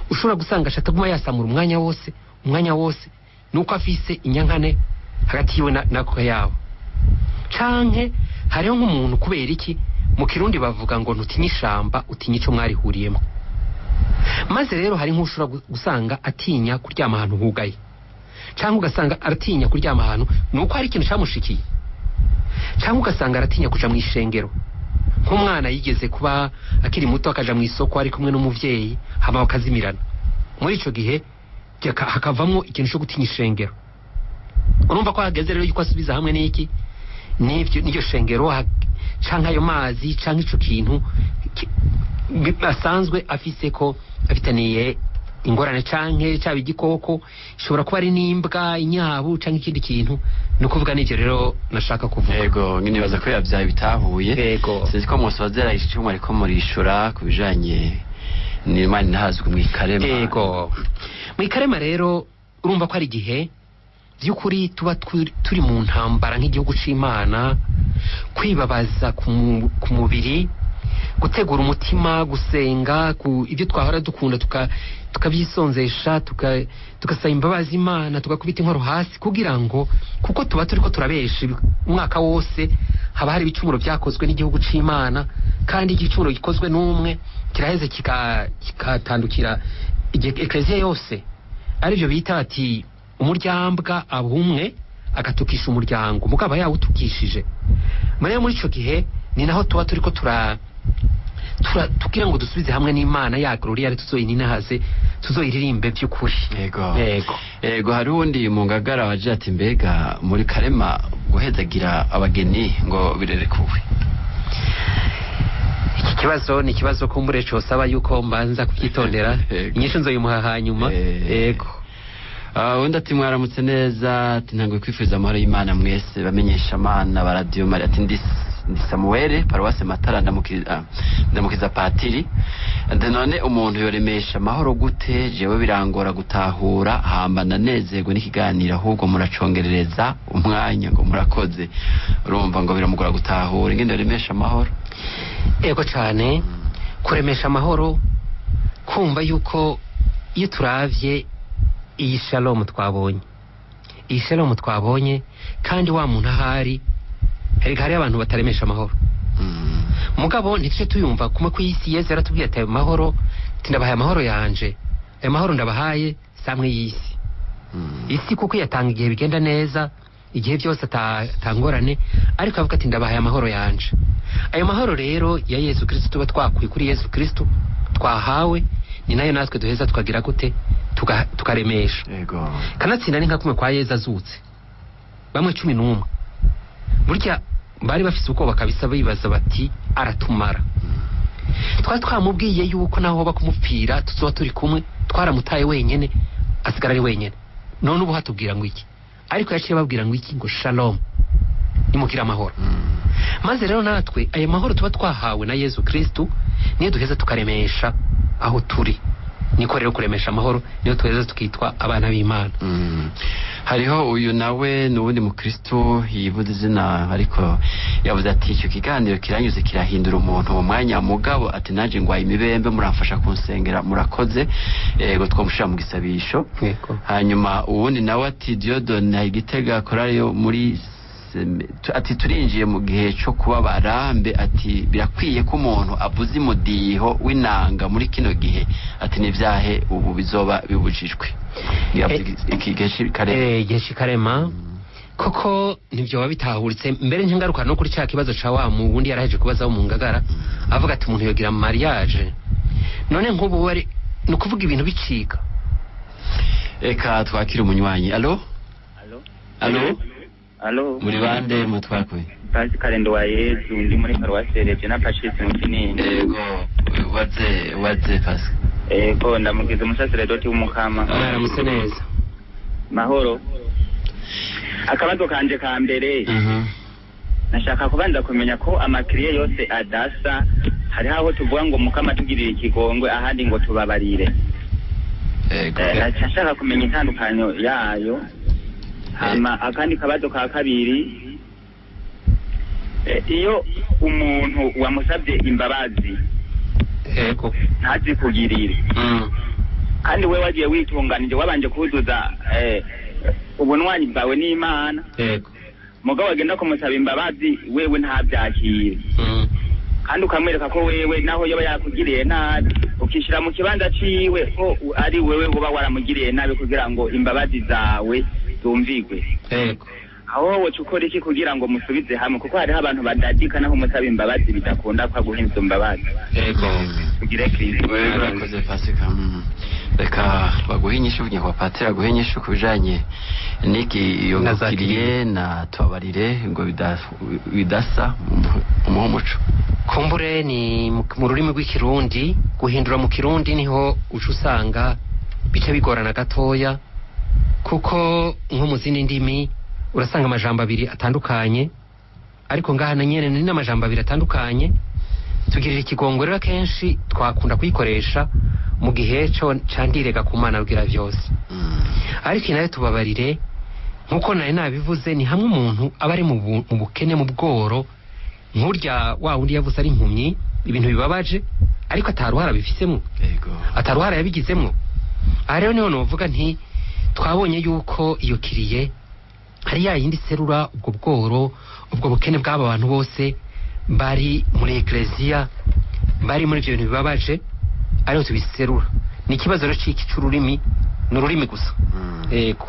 ushobora gusanga ashataguma yasamura umwanya wose nuko afise inyankane hagati yiwe nako yabo. Canke hariho nk'umuntu kubera iki mu Kirundi bavuga ngo ntutinye ishamba utinye ico mwarihuriyemo. Maze rero hari nk'ushobora gusanga atinya kuryama ahantu hugaye, canke ugasanga aratinya kuryama ahantu nuko hari ikintu camushikiye, canke ugasanga aratinya kuja mu ishengero. Nk'umwana yigeze kuba akiri muto akaja mu isoko ari kumwe n'umuvyeyi, hama bakazimirana. Muri ico gihe hakavamwo ikintu co gutinya ishengero. Urumva ko hageze rero yuko asubiza hamwe n'iki n'ivyo n'iryo shengero canke ayo mazi canke ico kintu asanzwe afise ko afitaniye ingorane, canke caba igikoko, ishobora kuba ari n'imbwa, inyabu canke ikindi kintu. Ni ukuvuga n'ivyo rero nashaka kuvuga. Yego, nibaza ko yavyaye bitahuye. Yego. Sinzi ko musozera icumwe ariko murishura ku bijanye n'Imana intahazwe mu ikarema. Yego. Mu ikarema rero urumva ko ari igihe by'ukuri tuba turi mu ntambara nk'igihugu c'Imana, kwibabaza ku mubiri, Gutegura umutima, gusenga, ku ibyo twahora dukunda tukabyisonzesha, tugasaba imbabazi Imana, tugakubita inkoro hasi kugira ngo, kuko tuba turiko turabesha umwaka wose, haba hari ibicumuro byakozwe n'igihugu c'Imana, kandi igicumuro gikozwe n'umwe kiraheze kikatandukira ekleziya yose. Arivyo bita ati umuryambwa abumwe agatukisha umuryango, mugabo yawutukishije. Muri ico gihe ni naho tuba turiko tugira ngo dusubize hamwe n'Imana ya gloria, tuzoyininahaze, tuzoyiririmbe by'ukuri. Yego. Yego. Yego, hari uwundi mu Ngagara waje ati mbega muri Karema guhezagira abageni ngo birerekuwe? Iki kibazo ni ikibazo kumbure cosaba yuko mbanza kubyitondera. Yego. Inyishu nzoyimuha hanyuma. Yego. Undi ati mwaramutse neza, ati ntanguye kwifuriza amahoro y'Imana mwese bamenyesha Amana ba Radio Maria, ati ndi Samuel paruwase Matara, ndamukiza patiri. Ati none umuntu yoremesha amahoro gute? Jewe birangora gutahura, hamba ndanezerwe n'ikiganiro, ahubwo muracongerereza umwanya, ngo murakoze. Urumva ngo biramugora gutahura ingene yoremesha amahoro. Ego cane, kuremesha amahoro, kumva yuko iyo turavye iyi shalom twabonye, iyi shalom twabonye, kandi wa muntu ahari, erega hariho abantu bataremesha amahoro. Mugabo ntituce tuyumva kumwe ku isi. Yesu yaratubwiye ati ayo mahoro, ati ndabahaye amahoro yanje, ayo mahoro ndabahaye samwe y'isi. Isi kuko yatanga igihe bigenda neza, igihe byose atangorane, ariko avuga ati ndabahaye amahoro yanje. Ayo mahoro rero ya Yesu Kristo tuba twakuye kuri Yesu Kristo twahawe, ni nayo natwe duheza tukagira gute? Tukaremesha. Yego. Kanatsinda ni nka kumwe kwa Yesu azutse, bamwe 11 burya bari bafise ubwoba kabisa, bibaza bati aratumara. Twari twamubwiye yuko naho bakumupfira tuzoba turi kumwe, twaramutaye wenyene, asigara ari wenyene. None ubu hatubwira ngo iki? Ariko yaciye ababwira ngo iki? Ngo shalom, nimukira amahoro. Maze rero natwe ayo mahoro tuba twahawe na Yesu Kristo niyo duheza tukaremesha aho turi. Niko rero kuremesha amahoro niyo tuheza tukitwa abana b'Imana. Hariho uyu nawe n'ubundi mukristo yivuze izina, ariko yavuze ati icyo kiganiro kiranyuze kirahindura umuntu mu mwanya, mugabo ati naje ngwaye imibembe, muramfasha kunsengera, murakoze. Yego, twamushira mu gisabisho. Yego. Hanyuma uwundi nawe ati Diodone Igitega korali yo muri ati turinjiye mu gihe cyo kubabara, mbe ati birakwiye ko umuntu avuza imudiho w'inanga muri kino gihe? Ati nivyahe ubu bizoba bibujijwe? Iki gihe c'Ikarema. Igihe c'Ikarema koko ntivyoba bitahuritse. Mbere ntingaruka no kuri ca kibazo ca wa wundi yaraheje kubazaho mu Ngagara, avuga ati umuntu yogira mariage none nk'ubu wari ni ukuvuga ibintu bicika. Eka twakire umunywanyi. Allo? Allo? Allo? Allo? Muri bande mutwakuye? Pascal Nduwayezu, ndi muri paruwasi Regina Pacis mu Kinini. Yego, waze Pascal. Ego, ndamugize umusaseredoti w'Umukama. Mwaramutse neza. Mahoro. Akabazo kanje ka mbere, nashaka kubanza kumenya ko amakiriye yose adasa. Hariho aho tuvuga ngo Mukama tugirire ikigongwe, ahandi ngo tubabarire. Yego. Nashaka kumenya itandukanyo yayo. Hama akandi kabazo ka kabiri, iyo umuntu wamusabye imbabazi Yego. ntazikugirire, kandi we wagiye witunganije, wabanje kuzuza ubunywanyi bwawe n'Imana, Yego. mugabo wagenda kumusaba imbabazi wewe ntabyakire, kandi ukamwereka ko wewe naho yoba yakugiriye nabi, ukishyira mu kibanza ciwe ko ari wewe uba waramugiriye nabi kugira ngo imbabazi zawe zumvigwe. Yego. Aho woca ukora iki kugira ngo musubize hamwe? Kuko hariho abantu badadika naho umusaba imbabazi bidakunda ko aguha izo mbabazi. Yego. Tugire kristo. Wewe urakoze Pascal. Reka baguhe inyishu, nyakubahwa patiri aguhe inyishu ku bijanye n'iki iyo Na za ngukiriye na tubabarire ngo bidasa umuhe umuco. Kumbure ni mu rurimi rw'ikirundi, guhindura mu kirundi niho uca usanga bice bigorana gatoya, kuko nko mu zindi ndimi urasanga amajambo abiri atandukanye, ariko ngaha na nyene ni n'amajambo abiri atandukanye. Tugirira ikigongo rero akenshi twakunda kuyikoresha mu gihe candirega ku Mana rugira vyose. Ariko nayo tubabarire, nkuko nari nabivuze, ni hamwe umuntu aba ari mu bukene, mu bworo, nkurya wa wundi yavuze ari impumyi. ibintu bibabaje ariko ataruhara bifisemo, ataruhara yabigizemo. Aha rero niho novuga nti twabonye yuko iyo kiriye hari ya yindi serura ubwo bworo, ubwo bukene bw'aba bantu bose bari muri ekleziya, bari muri ibyo bintu bibabaje, ariho tubiserura. Ni ikibazo rero c'iki c'ururimi, ni ururimi gusa. Yego.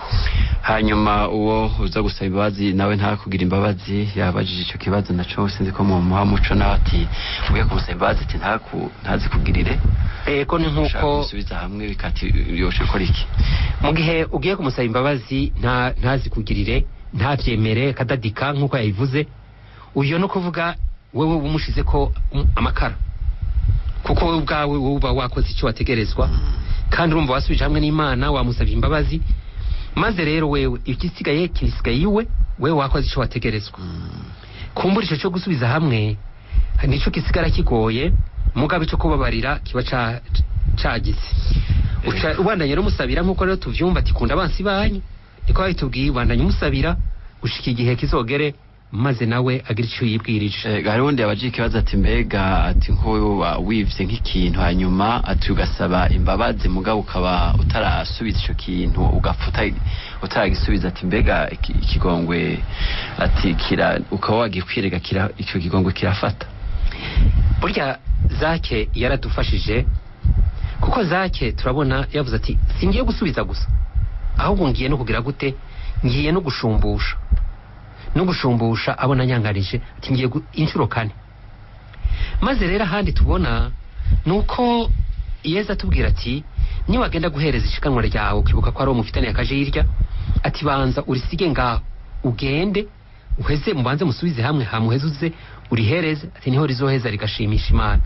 Hanyuma uwo uza gusaba imbabazi nawe ntakugira imbabazi yabajije ico kibazo naco, sinzi ko mumuha muco nawe ati ugiye kumusaba imbabazi ati ntazikugirire. Yego, ni nkuko gusubiza hamwe bikati yoshe gukora iki mu gihe ugiye kumusaba imbabazi ntazikugirire, ntavyemere, akadadika nkuko yabivuze, uyo no kuvuga wewe umushize ko amakara, kuko wewe ubwawe wowe uba wakoze icyo wategerezwa, kandi urumva wasubije hamwe n'Imana, wamusabye imbabazi, maze rero wewe igisigaye kisigaye iwe, wewe wakoze icyo wategerezwa. Kumbura ico cyo gusubiza hamwe nico kisigara kigoye, mugabo ico kubabarira kiba cagize. Ubandanye rero umusabira nkuko rero tuvyumva ati kunda abansi banyu, niko babitubwiye, ubandanye umusabira gushika igihe kizogere maze nawe agira icyo yibwirije. Hari undi yabajije ikibazo ati mbega ati nk'uyu wivye nk'ikintu hanyuma ati ugasaba imbabazi mugabo ukaba utarasubiza ico kintu, ugapfa utaragisubiza, ati mbega ikigongwe ati kira ukaba wagiye kwirega kira ico kigongwe kirafata. Burya Zake yaradufashije, kuko Zake turabona yavuze ati singiye gusubiza gusa, ahubwo ngiye no kugira gute, ngiye no gushumbusha, no gushumbusha abo nanyangarije, ati ngiye inshuro kane. Maze rero ahandi tubona nuko Yezu atubwira ati niwagenda guhereza ishikanwa ryawe ukibuka ko ari uwo mufitaniye akajirya, ati banza urisige ngaho ugende uheze, mubanze musubize hamwe, hamuheze uze urihereze, ati niho rizoheza rigashimisha Imana,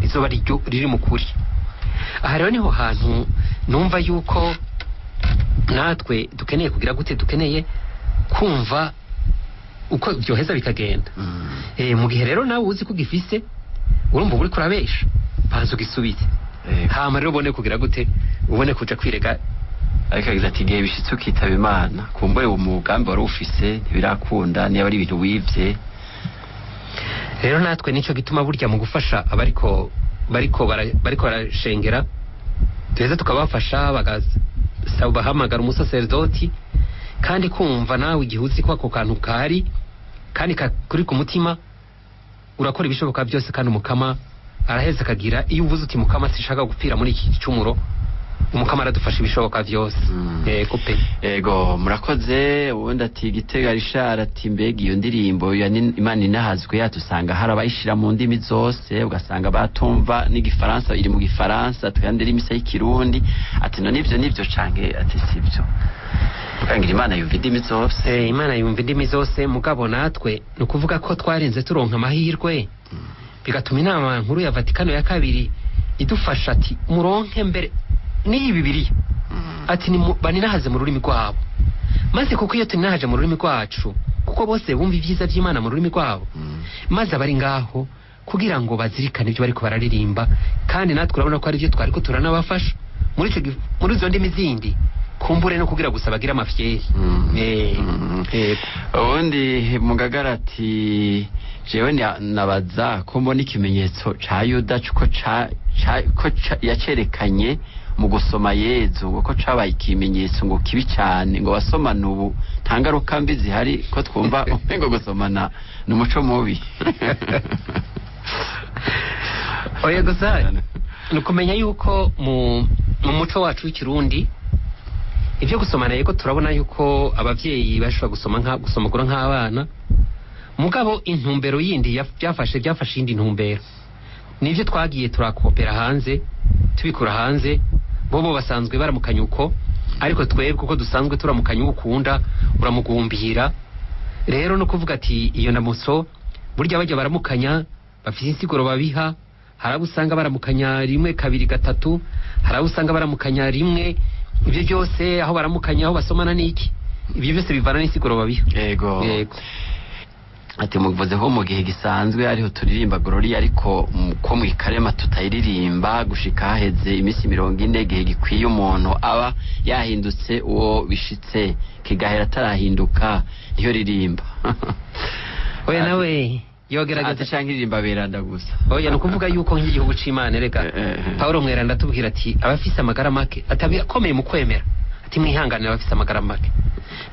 rizoba riri mu kuri. Aha rero niho hantu numva yuko natwe dukeneye kugira gute, dukeneye kumva uko byoheza bikagenda. Mu gihe rero nawe uzi ko ugifise, urumva uri kurabesha, banza ugisubize, hama rero ubone kugira gute, ubone kuja kwirega. Ariko agize ati igihe bishitse ukitaba Imana, kumbure uwo mugambi wari ufise ntibirakunda, niba ari ibintu wivye. Rero natwe nico gituma burya mu gufasha abariko bariko barashengera, tuheza tukabafasha, bagasaba bahamagara umusaserdoti, kandi kumva nawe igihe uzi ko ako kantu kari kandi kuri ku mutima, urakora ibishoboka byose, kandi umukama araheza akagira, iyo uvuze uti mukama sishaka gupfira muri iki gicumuro, umukama aradufasha ibishoboka byose. Yego pe. Yego, murakoze. Ubundi ati Gitega Richard ati mbega iyo ndirimbo ya Imana inahazwe yatusanga hari abayishira mu ndimi zose, ugasanga batumva n'igifaransa iri mu gifaransa, twandira imisa y'ikirundi, ati no nivyo nivyo canke ati sivyo. Tukangira Imana yumva indimi zose. Imana yumva indimi zose, mugabo natwe ni ukuvuga ko twarenze turonka amahirwe, bigatuma inama nkuru ya Vatikano ya kabiri idufasha ati muronke mbere n'iyi Bibiliya, ati baninahaze mu rurimi rwabo. Maze kuko iyo tuninahaje mu rurimi rwacu, kuko bose bumva ibyiza by'Imana mu rurimi rwabo, maze abari ngaho kugira ngo bazirikane ibyo bariko bararirimba, kandi natwe urabona ko ari byo twariko turanabafasha muri izo ndimi zindi, kumbure no kugira gusa bagira amafyeri. Ubundi Mugagara ati jewe nabaza ko mbona ikimenyetso ca Yuda ko yacerekanye mu gusoma Yezu, ngo ko cabaye ikimenyetso ngo kibi cyane, ngo basomana ubu nta ngaruka mbi zihari, ko twumva umengo gusomana ni umuco mubi. Oya gusa ni ukumenya yuko mu muco wacu w'ikirundi ibyo gusomana, yego turabona yuko abavyeyi bashobora gusoma gusomagura nk'abana, mugabo intumbero yindi byafashe indi ntumbero, nivyo twagiye turakopera hanze, tubikura hanze, bobo basanzwe baramukanya uko, ariko twebwe kuko dusanzwe turamukanya ukunda uramugumbira. Rero no kuvuga ati iyo ndamutso burya bajya baramukanya bafite insiguro babiha, hari usanga baramukanya rimwe kabiri gatatu, hari usanga baramukanya rimwe, ibyo byose aho baramukanya aho basomana niki, ibyo byose bivana n'insiguro babiha. Yego. Ati muvuze ko mu gihe gisanzwe ariho turirimba Gloria, ariko ko mu ikarema tutayiririmba gushika haheze iminsi 40, igihe gikwiye umuntu aba yahindutse, uwo bishitse kigahera atarahinduka niyo ririmba. Oya nawe Yogerageza Ati canke iririmba beranda gusa. Oya, ni ukuvuga yuko nk'igihugu c'Imana, reka Eh. Paulo Mweranda atubwira ati abafise amagara make, ati akomeye mu kwemera, ati mwihanganire abafise amagara make.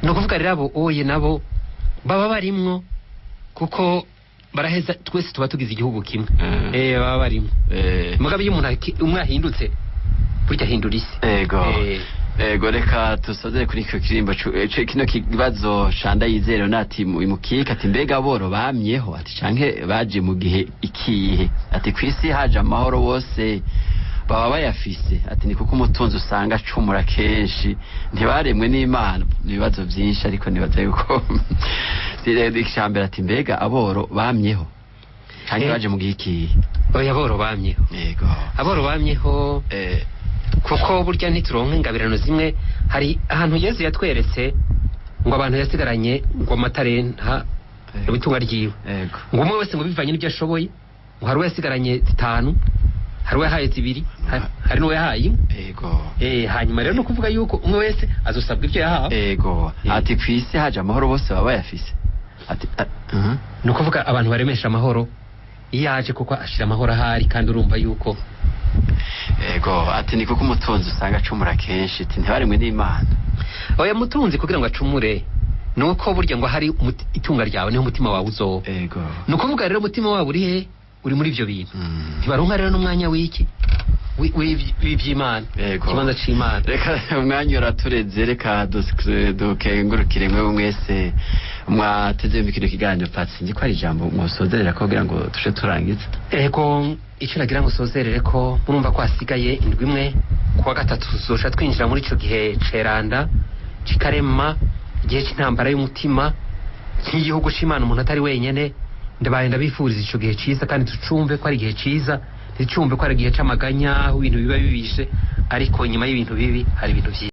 Ni ukuvuga rero abo oye nabo baba barimwo, kuko baraheza twese tuba tugize igihugu kimwe. Baba barimwo. Mugabo iyo umuntu umwe ahindutse, burya ahindura isi. Ego. Ego, reka tusozere kuri icyo kirimbo kino kibazo canda yizere nati mukika, ati mbega boro bamyeho, ati canke baje mu gihe ikihe, ati kwisi haje amahoro bose baba bayafise, ati ni kuko umutunzi usanga acumura kenshi, ntibaremwe n'Imana. Ibibazo byinshi, ariko nibaza yuko icambere, ati mbega aboro bamyeho canke baje mu gihe ikihe. Oya, aboro bamyeho. Yego. Aboro bamyeho, kuko burya ntituronka ingabirano zimwe. Hari ahantu Yezu yatweretse ngo abantu yasigaranye ngo amatarenta itunga ryiwe, Yego. ngo umwe wese ngo bivanye n'ibyo ashoboye, ngo hari uwo yasigaranye 5, hari uwo yahaye 2, hari n'uwo yahaye 1. Yego. Hanyuma rero ni ukuvuga yuko umwe wese azosabwa ibyo yahawe. Ego. Ati kwisi haje amahoro bose baba bayafise. Ati Ni ukuvuga abantu baremesha amahoro iyo aje, kuko ashira amahoro ahari, kandi urumva yuko Ego, ati ni kuko umutunzi usanga acumura kenshi, ati ntibaremwe n'Imana. Oya, mutunzi kugira ngo acumure ni uko burya ngo hari itunga ryawe niho umutima wawe uzoba. Ego. Ni ukuvuga rero umutima wawe uri he? Uri muri ibyo bintu. Ntibaronka rero n'umwanya w'iki w'iby'Imana, Ego. ikibanza c'Imana. Reka umwanya uratureze, reka dukengurukire mwe mwese mwateze yombi kino kiganiro. Patsi, nzi ko hari ijambo mwosozerera ko kugira ngo tuje turangize. Ego, icyo nagira ngo usozerere ko murumva ko hasigaye indwi imwe, kuwa gatatu tuzoca twinjira muri ico gihe ceranda cikarema, igihe c'intambara y'umutima nk'igihugu c'Imana, umuntu atari wenyene. Ndabaye ndabifuriza ico gihe ciza, kandi tucumve ko ari igihe ciza, nticumve ko ari igihe c'amaganya aho ibintu biba bibishe, ariko nyuma y'ibintu bibi hari ibintu vyiza.